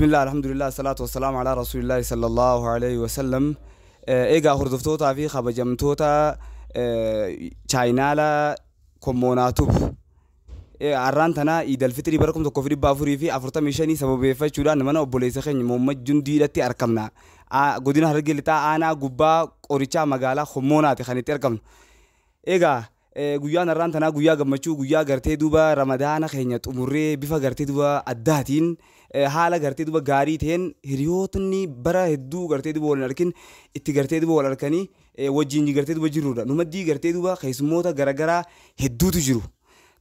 Bismillah, alhamdulillah, salaatu wassalaamu alaa rasuulillahi sallallahu alayhi wasallam. Egaa hordoftootaa fi kabajamtoota chaayinaala Kommoonaa Tube. Har'aan tana Iidal Fixrii bara 1445 sababeeffachuudhaan mana obboleessa keenya Mohammad Jundiidhatti argamna. Godina Harargee Lixaa, aanaa Gubbaa Qorichaa, magaalaa Kommoonaati kan itti argamnu. Egaa guyyaan har'aan tanaa guyyaa gammachuu, guyyaa gartee duuba Ramadaana keenya xumurree bifa gartee duuba addaatiin, haala gartee duuba gaarii ta'een, hiriyootni bara hedduu gartee duuba wal arkin itti gartee duuba wal arganii wajjin gartee duuba jirrudha. Numaddii gartee duuba keessummoota garaagaraa hedduutu jiru.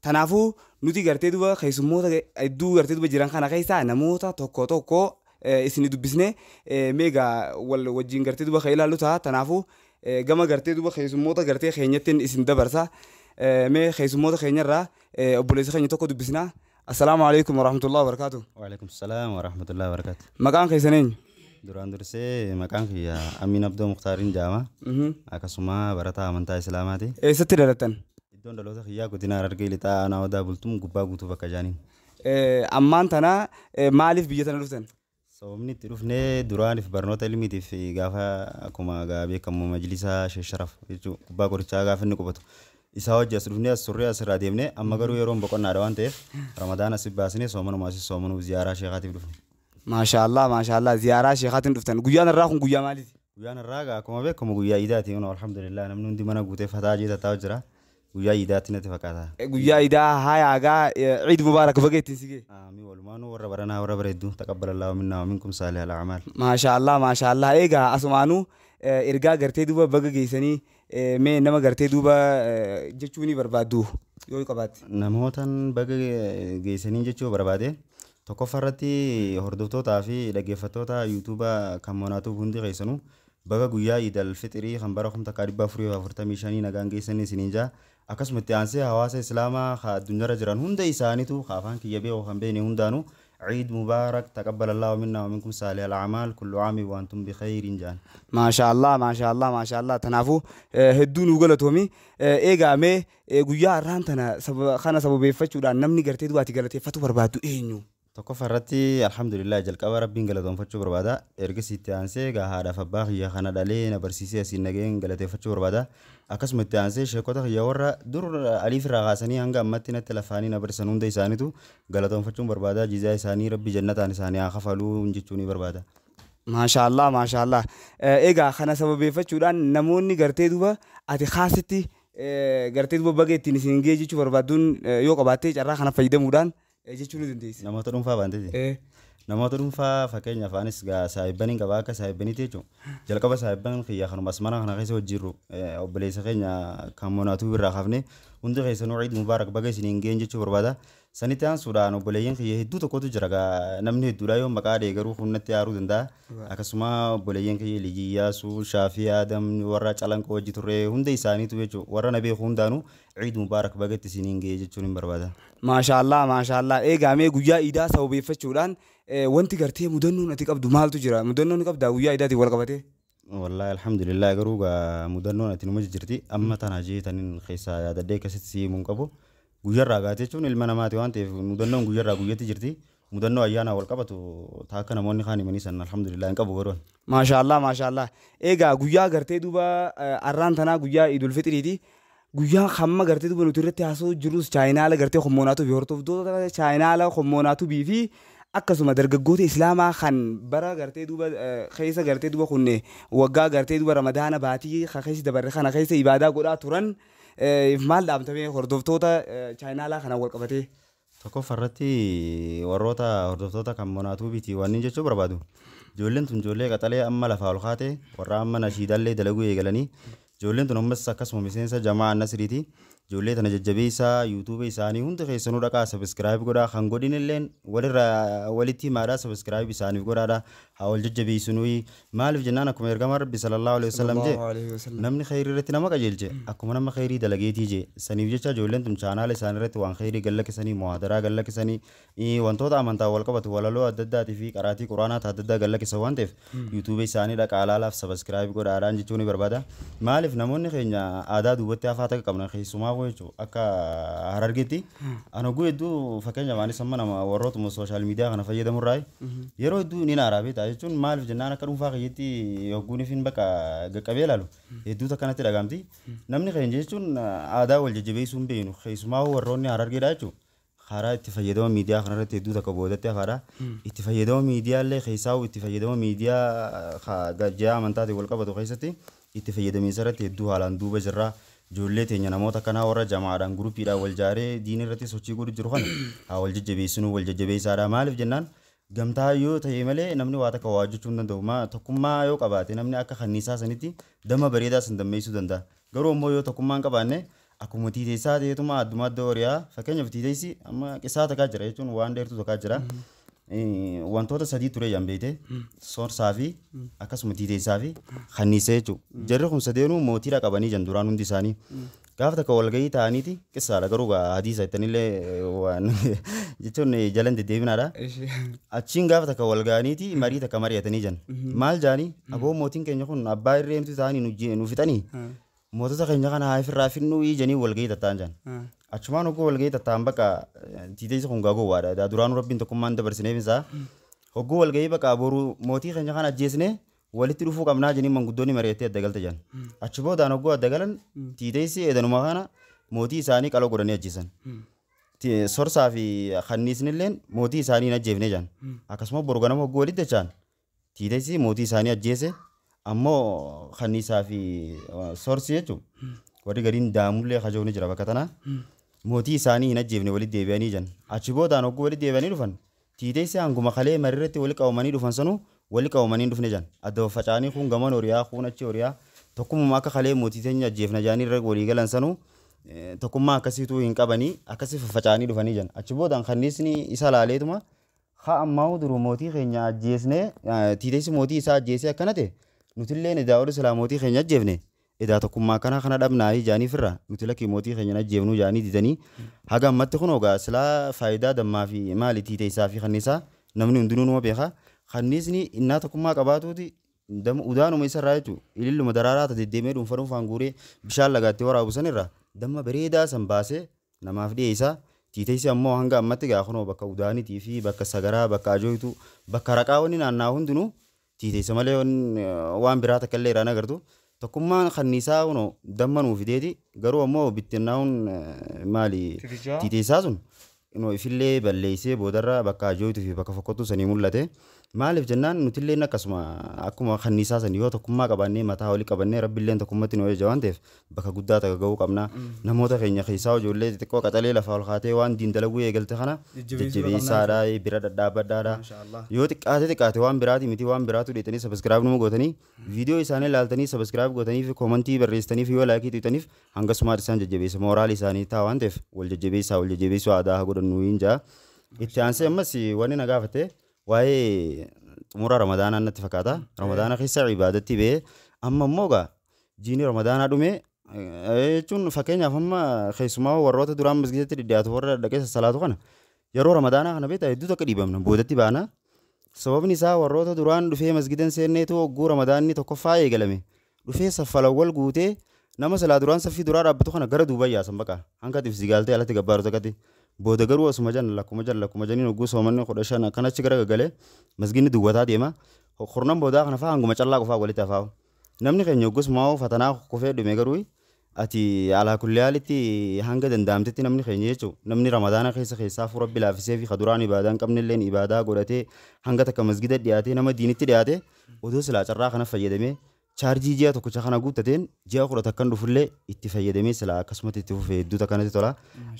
Kanaafuu nuti gartee duuba keessummoota hedduu gartee duuba jiran kana keessaa namoota tokko tokko isin dubbisnee meegaa wal wajjin gartee duuba kan ilaallu ta'a. Kanaafuu gama gartee duuba keessummoota gartee keenyattiin isin dabarsa. Mee keessummoota keenyarraa obboleessa keenya tokko dubbisnaa. Assalaamu alaikum warahmatullahi wabarakatuh. Waalaikum salaam warahmatullahi wabarakatuh. Maqaan keessan eenyu? Duraan dursee maqaan kiyya Amiin Abdoo Muktaariin jedhama. Akkasuma barataa amantaa Islaamaati. Eessatti dhalattan? Iddoon dhaloota kiyyaa godina Harargee Lixaa, aanaa Odaa Bultum, Gubbaa Guutuu bakka jaaniin. Ammaan tana maaliif biyya tana dhuftan? Sababni itti dhufnee duraaniif barnoota ilmiitiif, gaafa akkuma beekamu majlisa Sheekh Sharaf jechuun Gubbaa Qorichaa gaafa inni qubatu isaa hojii as dhufnee, as turree, asirraa deemnee, amma garuu yeroon boqonnaadha waan ta'eef Ramadaan asii baasnee soomanuma asii soomanuuf ziyaaraa sheekaatiif dhufne. Maashaallah, maashaallah, ziyaaraa sheekaatiin dhuftan. Guyyaan irraa kun guyyaa maaliiti? Guyyaan irraa akkuma beekamu guyyaa iidaati. Alhamdulillah, namni hundi mana guutee fataa jee tattaa'u jira. Guyyaa iidaatti natti fakkaata. Guyyaa iidaa haa Ciid mubaarak, baga ittiin si ga'e. Amiin, walumaanuu warra baranaa warra bareedduu, taqabbalallahu minnaa wa minkum saalihal a'maal. Maashaallah, maashaallah. Egaa asumaanuu ergaa gartee duuba baga geessanii mee nama gartee duuba jechuu ni barbaaddu yoo qabaatte. Namootaan baga geessanii jechuu barbaade, tokkoffaa irratti hordoftootaa fi dhaggeeffattoota yuutuuba kan Moonaatuuf hundi keessanuu baga guyyaa Iidal Fixirii kan bara 1445 nagaan geessanii isiniin jaa. Akkasuma itti aansee hawaasa Islaamaa kan addunyaarra jiran hunda isaaniitu, kan afaan kiyya beeku kan beekne hundaanuu, Ciid mubaarak, taqabbalallahu minnaa wa minkum saalihal a'maal, kullu aami wa antum bikhayriin jaan. Maashaallah, maashaallah, maashaallah. Kanaafuu hedduu nu galatoomi. Egaa mee guyyaa har'aan tana kana sababeeffachuudhaan namni gartee dubaati galateeffatu barbaaddu eenyu? Tokkoffaa irratti alhamdulillah, jalqaba Rabbiin galatoonfachuu barbaada. Ergasii itti aansee egaa haadhaaf abbaa kiyya kana dhalee na barsiisee asiin nageen galateeffachuu barbaada. Akkasuma itti aansee sheekota kiyya warra dur aliif irraa kaasanii hanga ammatti natti lafaanii na barsiisan hunda isaaniitu galatoonfachuun barbaada. Jizaa isaanii Rabbi jannataan isaanii haa kafaluu jechuu ni barbaada. Maashaallah, maashaallah. Egaa kana sababeeffachuudhaan namoonni gartee duba ati kaasitti gartee duba baga ittiin isin ga'e jechuu barbaadduun yoo qabaatte, carraa kana fayyadamuudhaan jechuu ni dandeessi. Namoota dhuunfaa baanteeti. Namoota dhuunfaa, fakkeenyaaf anis gaa saahibbaniin qaba, akka saahibbaniiti jechuudha. Jalqaba saahibban kiyya kanuma as mana kana keessa hojjiirru, obboleessa keenya kan Moonaatuu irraa kaafne, hundi keessanuu Ciid mubaarak, baga isiniin ga'een jechuu barbaada. Sanitti aansuudhaan obboleeyyan kiyya hedduu tokkotu jira, gaa namni hedduudha, yoo maqaa dhee garuu humnatti aaruu danda'a. Akkasuma obboleeyyan kiyya Lijii Iyyaasuu, Shaafii Adam, warra Calanqoo hojii turre hunda isaaniitu jechuudha. Warra na beeku hundaanuu Ciid mubaarak, baga itti isiniin ga'ee jechuun hin barbaada. Maashaallah, maashaallah. Egaa mee guyyaa iidaa sababeeffachuudhaan wanti gartee mudannoon ati qabdu maaltu jira? Mudannoon ni qabdaa guyyaa iidaatiin wal qabatee? Wallaahi alhamdulillah, garuu gaa mudannoon ati numa jirti amma tana jeetaniin keessaa yaadadhee akkasitti si himuun qabu. Guyyarraa gaate jechuun ilma namaati waan ta'eef mudannoon guyyarraa guyyatti jirti. Mudannoo ayyaanaa wal qabatu taa akka namoonni kaan himanii san alhamdulillah hin qabu garuu. Maashaallah, maashaallah. Egaa guyyaa gartee duuba har'aan tanaa guyyaa Iidul Fixriiti. Guyyaa hamma gartee duuba nuti irratti haasa'uu jirrus chaayinaala gartee Kommoonatuu fi hordoftoota chaayinaala Kommoonatuu fi akkasuma dargaggoota Islaamaa kan bara gartee duuba keessa gartee duuba kunne waggaa gartee duuba Ramadaana baatii keessa dabarre kana keessa ibaadaa godhaa turan maal dhaamtamee hordoftoota chaayinaalaa kana wal qabatee? Tokkoffaa irratti warroota hordoftoota kan Moonaatuu biti waan jechuu barbaadu. Ijoolleen tun ijoollee qaxalee amma lafaa ol kaate, warra amma nashiidallee dalaguu eegalanii. Ijoolleen tun ammas akkasuma miseensa jamaa Nasriiti. Ijoollee tana jajjabeessaa, yuutuuba isaanii hundi keessanuu dhaqaa subscribe godhaa, kan godhin illeen walirraa walitti himaadhaa, subscribe isaaniif godhaadha, haa wal jajjabeessinuu. Maaliif jennaan, akkuma ergamaa Rabbi sallallahu alaihi wasallam jee, namni khayrii irratti nama qajeelche akkuma nama khayrii dalageetii jee. Saniif jecha ijoolleen tun chaanaala isaanii irratti waan khayrii gallakkisanii, muhaadaraa gallakkisanii, wantoota amantaa wal qabatu, walaloo adda addaatii fi qaraatii quraanaa adda addaa gallakkisan waan ta'eef yuutuuba isaanii dhaqaa ilaalaaf, subscribe godhaadhaan jechuu ni barbaada. Maaliif, namoonni keenya aadaa duubatti hafaa takka qabna keessumaa. jechuudha akka Harargeetti ana oguu hedduu fakkeenyaaf anis amma nama warrootuma social media kana fayyadamurraa yeroo hedduu ni naaraa beektaa jechuun maaliif jennaan akka dhuunfaa kiyyetti hogguun ifin bakka qaqqabee ilaalu hedduutu akkanatti dhagahamti. Namni keenya jechuun aadaa wal jajjabeessuu hin beeknu keessumaa warroonni Harargeedha jechuudha. Karaa itti fayyadama miidiyaa kanarratti hedduu takka boodatti hafaadha. Itti fayyadama miidiyaa illee keessaa itti fayyadama miidiyaa ji'a amantaatiin wal qabatu keessatti itti fayyadamiinsa irratti hedduu haalaan duuba jirra. Ijoollee teenya namoota akkanaa warra jamaadhaan gurupiidhaan wal jaaree diinii irratti sochii godhu jiru kana haa wal jajjabeessinuu wal jajjabeessaadha. Maaliif jennaan gamtaa yoo ta'e malee namni waa takka waa hojjechuu hin danda'u. Tokkummaa yoo qabaate namni akka kanniisaa sanitti damma bareedaa san dammeessuu danda'a. Garuu immoo yoo tokkummaa hin qabaanne akkuma tiiteessaa ta'eetuma adduma adda horiyaa fakkeenyaaf tiiteessi amma qisaa takkaa jira jechuun waan dheertuu takkaa jira. Wantoota sadii ture jaan beekte soorsaa fi akkasuma tiiteessaa fi kanniisa jechuudha. Jarri kun sadeenuu mootiidha qabanii jan duraan hundi isaanii. Gaafa takka walgahii ta'aniiti qisaadha garuu hadiisa jettanillee waan jechuun jalan deddeebinaadha. Achiin gaafa takka walgahaniiti marii takka mari'atanii jan. Maal jaanii aboo mootiin keenya kun abbaa irreentu ta'anii nu fixanii mootota keenya kana haa ifirraa finnuu janii walgahii tatta'an jan. Achumaan hogguu walgahii tatta'an bakka tiiteessi kun gaa gowwaadha. Duraanuu rabbiin tokkummaan dabarsineef isaa hogguu walgahii bakka boruu mootii keenya kana ajjeesnee walitti dhufuu qabnaa janii manguddoonni mari'attee adda galte jan. Achi boodaan hogguu adda galan tiiteessi eedanuma kana mootii isaanii qaloo godhanii ajjeesan. Sorsaa fi kanniisnilleen mootii isaanii hin ajjeefne jan. Akkasuma boru ganama hogguu walitti jechaan tiiteessi mootii isaanii ajjeese ammoo kanniisaa fi sorsi jechuun warri gariin daamullee kajoon jira bakka tanaa. Mootii isaanii hin ajjeefne walitti deebi'anii jan. Achi boodaan hogguu walitti deebi'anii dhufan tiiteessi hanguma kalee mariirratti wali qabamanii dhufan sanuu wali qabamanii hin dhufne jan. Adda faca'anii kun gaman horiyaa kun achi horiyaa tokkummaa akka kalee mootii teenya ajjeefna jaanii irra walii galan sanuu tokkummaa akkasiitu hin qabanii akkasii faffaca'anii dhufanii jan. Achi boodaan kanniisni isa laaleetuma haa ammaa duru mootii keenya ajjeesnee tiiteessi mootii isaa ajjeesee akkana ta'e nutillee edaa ol silaa mootii keenya ajjeefne edaa tokkummaa akkana kana dhabnaa jaaniif irraa nuti lakkii mootii keenya ajjeefnuu jaanii didanii haga ammatti kun ogaa silaa faayidaa dammaa fi maali tiiteessaa fi kanniisaa namni hundinuu numa beeka. Kanniisni innaa tokkummaa qabaatuuti udaanuma isarraa jechuudha. Ililluma daraaraa ta'e deddeemee dhuunfa dhuunfaan guuree bishaan lagaatti waraabu sanirraa damma bareedaa san baasee namaaf dhiyeessa. Tiiteessi ammoo hanga ammatti gaa kunoo bakka udaaniitii fi bakka sagaraa bakka ajooyitu bakka raqaa wanni naannaa hundinuu tiiteessa malee waan biraa takka illee irraa agartu. Tokkummaan kanniisaa kunoo damma nuu fideeti garuu ammoo bittinnaa'uun maali tiiteessaa sun ifillee balleessee boodarra bakka ajooyituu fi bakka fokkottuu sanii mul'ate. Maaliif jennaan nutillee akkasuma akkuma kanniisaa sanii yoo tokkummaa qabaannee mataa olii qabannee rabbiillee tokkummatti nu eja waan ta'eef bakka guddaa takka gahuu qabna. Namoota keenya keessaa ijoollee xixiqqoo qaxalee lafaa ol kaatee waan diin dalaguu eegalte kana jajjabeessaadha bira dhadhaabbadhaadha. Yoo xiqqaate xiqqaate waan biraati miti waan biraatu dheetanii subscribe numa gootanii viidiyoo isaanii ilaaltanii subscribe gootanii fi koomantii barreessitanii fi yoo laayikii tuqxaniif hangasumaa isaan jajjabeessa mooraalii isaanii ta'a waan ta'eef wal jajjabeessaa wal jajjabeessuu aadaa haa godhannu hin jaa. Itti aansee ammas wanni na gaafate waa'ee xumura Ramadaanaa natti fakkaata. Ramadaana keessa ibaadatti ba'ee amma immoo gaa jiini Ramadaanaa dhume jechuun fakkeenyaaf amma keessumaa warroota duraan masgiidatti dhidhiyaatu warra dhaqee salaatu kana yeroo Ramadaanaa kana beektaa hedduu takka dhiibamna boodatti baana. Sababni isaa warroota duraan dhufee masgiidan seenneetu hogguu Ramadaanni tokkoffaa eegalame dhufee saffalawwal guutee nama salaa duraan saffii duraa dhaabbatu kana gara duuba yaasan baqa hanga tifsi gaaltee alatti gabbaaru takkatti. Booda garuu osuma jan lakkuma jan lakkuma janiin hogguu soomanni 15 akkanachi gara gagalee masgiidni duwwataa deema. Kurnan boodaa kana fa'aa hanguma callaa qofaa walitti hafaa'u. Namni keenya hoggus maa fatanaa kufee dhume garuu ati alaa kulli haalitti hanga danda'amtetti namni keenya jechuudha. Namni Ramadaana keessa keessaa fuula rabbi laaffisee fi kaduraan ibaadaa hin qabne illee ibaadaa godhatee hanga takka masgiida dhiyaatee nama diinitti dhiyaatee odoo silaa carraa kana fayyadamee chaarjii ji'a tokkicha kana guuttateen ji'a 10 takkan dhufullee itti fayyadamee silaa akkasumatti itti fufee hedduu takkanatti tola.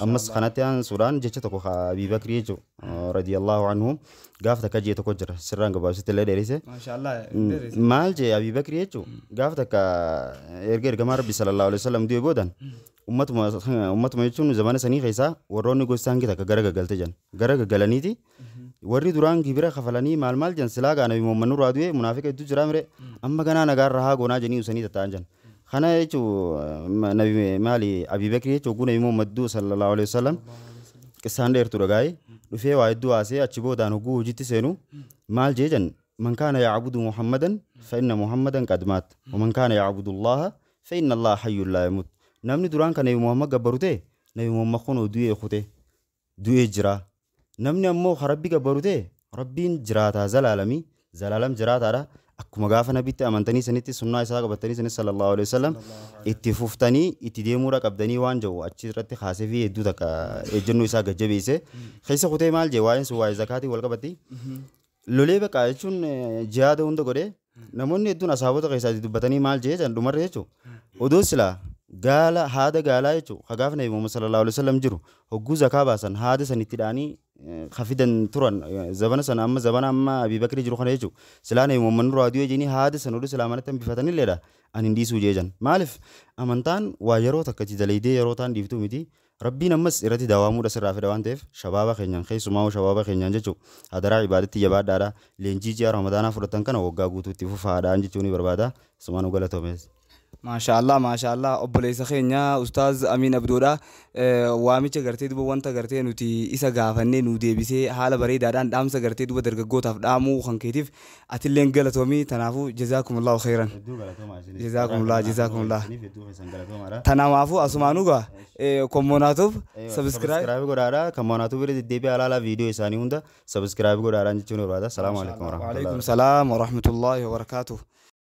Ammas kanatti aansuudhaan jecha tokko Abii Bakrii jechuudha radiyallahu anhu gaafa takka ji'a tokko jira sirraan gabaabsitti illee dheeresse. Maal jee Abii Bakrii jechuudha gaafa takka erga ergamaa Rabbi sallallahu alaihi wasallam du'e boodan ummatuma jechuun zamana sanii keessaa warroonni gosa hangi takka gara gagalte jan gara gagalaniiti. Warri duraan gibira kafalanii maal maal jan silaa gaa nabi Muhammad nurraa du'e munaafiqa hedduu jira mire amma ganaa nagaarra haa goonaa janii usanii tatta'an jan. Kana jechuun nabi maali Abii Bakrii jechuun oguu nabi Muhammad du'u sallallahu alaihi wasallam qissaan dheertuu dhagaa'e dhufee waa hedduu haasee achi boodaan hogguu hojiitti seenu maal jee jan man kaana yacbudu Muhammadan fa inna Muhammadan qad maat wa man kaana yacbudu Allaha fa inna Allaha hayyun laa yamuut. Namni duraan kan Nabi Muhammad gabbaru ta'e, Nabi Muhammad kun du'ee kute, du'ee jira. Namni ammoo kan Rabbi gabbaru ta'e, Rabbiin jiraataa zalaalamii, zalaalam jiraataadha. Akkuma gaafa Nabitti amantanii sanitti, sunnaa isaa qabatanii sanis, sallallahu alaihi wasallam, itti fuftanii itti deemuudha qabdanii waan jedhu achi irratti kaasee fi hedduu takka ejjennoo isaa gajjabeesse. Keessa kutee maal jee? Waa'een sun waa'ee zakaatii wal qabatti. Lolee baqa jechuun jihaada hunda godhee, namoonni hedduun asaabota keessaa dubbatanii maal jee jedhan dhumarra jechuudha. Odoo silaa gaala, haada gaalaa jechuudha, ka gaafa Nabi Muhammad sallallahu alaihi wasallam jiru hogguu zakaa baasan haada san itti dha'anii kafidan turan zabana sana, amma zabana amma Abii Bakrii jiru kana jechuudha. Silaa Nabi Muhammad nurraa du'ee jenii haada san oduu silaa manatti hambifatanilleedha ani hin dhiisuu jeejan. Maaliif? Amantaan waa yeroo takka itti dalaydee yeroo taan dhiiftuu miti. Rabbiin ammas irratti dawaamuudha sirraa fedha waan ta'eef, shabaaba keenyaan, keessumaa shabaaba keenyaan jechuudha, hadaraa ibaadatti jabaadhaadha. Leenjii ji'a Ramadaanaa fudhatan kana waggaa guutuu itti fufaadhaan jechuun ni barbaada. Sumaanuu galatoomes. Maashaallah, maashaallah, obboleessa keenya Ustaaz Amiin Abduudha. Waamicha gartee duba wanta gartee nuti isa gaafannee nu deebisee haala bareedaadhaan dhaamsa gartee duba dargaggootaaf dhaamuu kan keetiif atilleen galatoomii. Tanaafuu jazaakumullahu khairan. Hedduu galatoomaa isinis. Jazaakumullah, jazaakumullah. Isiniif hedduu keessan galatoomaadha. Tanaafuu asumaanuu gaa kommonaatuuf subscribe. Subscribe godhaadha. Kan moonatuu bira deddeebi'aa ilaalaa, viidiyoo isaanii hunda subscribe godhaadhaan jechuun barbaada. Salaamu alaikum warahmatullahi. وعليكم السلام ورحمة الله وبركاته.